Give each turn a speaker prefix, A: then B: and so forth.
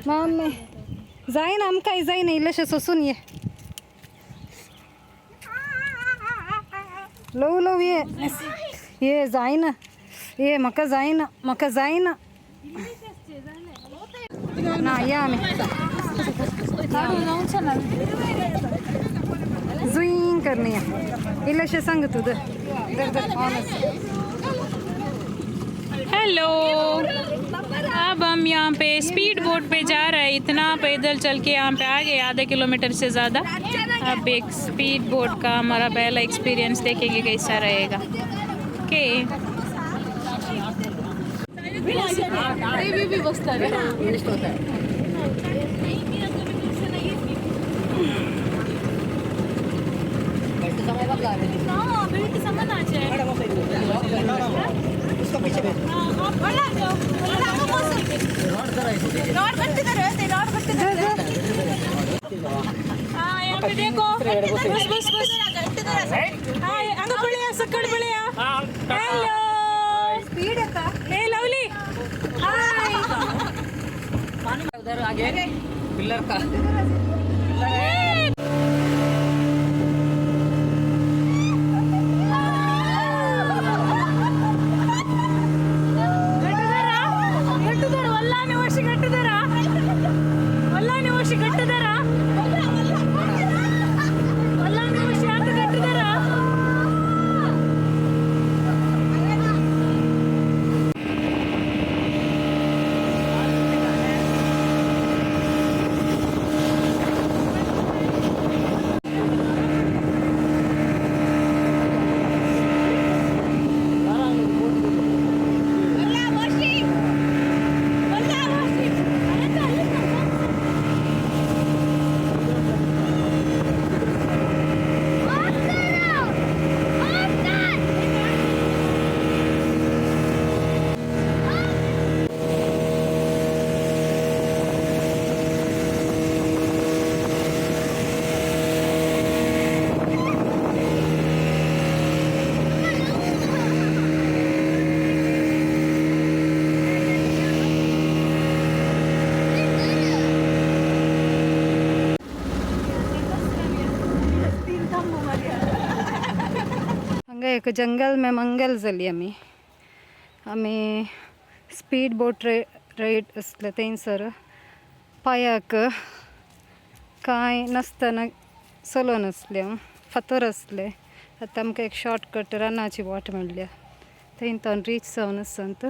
A: मामे जायना आमकां जायना इल्लेशें सोसून ये. ल्हवू ल्हवू ये. ये जायना, ये म्हाका जायना, म्हाका जायना ना. या आमी जुईंग करणे या. इल्लेशें सांग तूं. धर धर धर, ऑन आसा.
B: हेलो, अब हम यहाँ पे स्पीड बोट पे जा रहे हैं. इतना पैदल चल के यहाँ पे आ गए, आधे किलोमीटर से ज़्यादा. अब एक स्पीड बोट का हमारा पहला एक्सपीरियंस देखेंगे कैसा रहेगा. ओके. हाँ, यहाँ पे देखो. बस बस बस. हाय, अंग पळया, सकड पळया. हॅलो.
A: स्पीड येता.
B: हे लवली, हाय.
C: उधर आगे पिलर का.
B: गट्टुदार, वल्लाने वर्षी गट्टुदारा, वल्लाने वर्षी गट्टुदारा, वल्लाने वर्षी आत गट्टुदारा.
A: हांगा एक जंगल में मंगल जाली आमी. आमी स्पीड बोट रे रायड आसले थंयसर पांयाक कांय नासतना चलोन आसलें हांव. फातर आसले. आतां आमकां एक शॉर्टकट रानाची वाट मेळ्ळ्या. थंय तो रीच जावन आसा.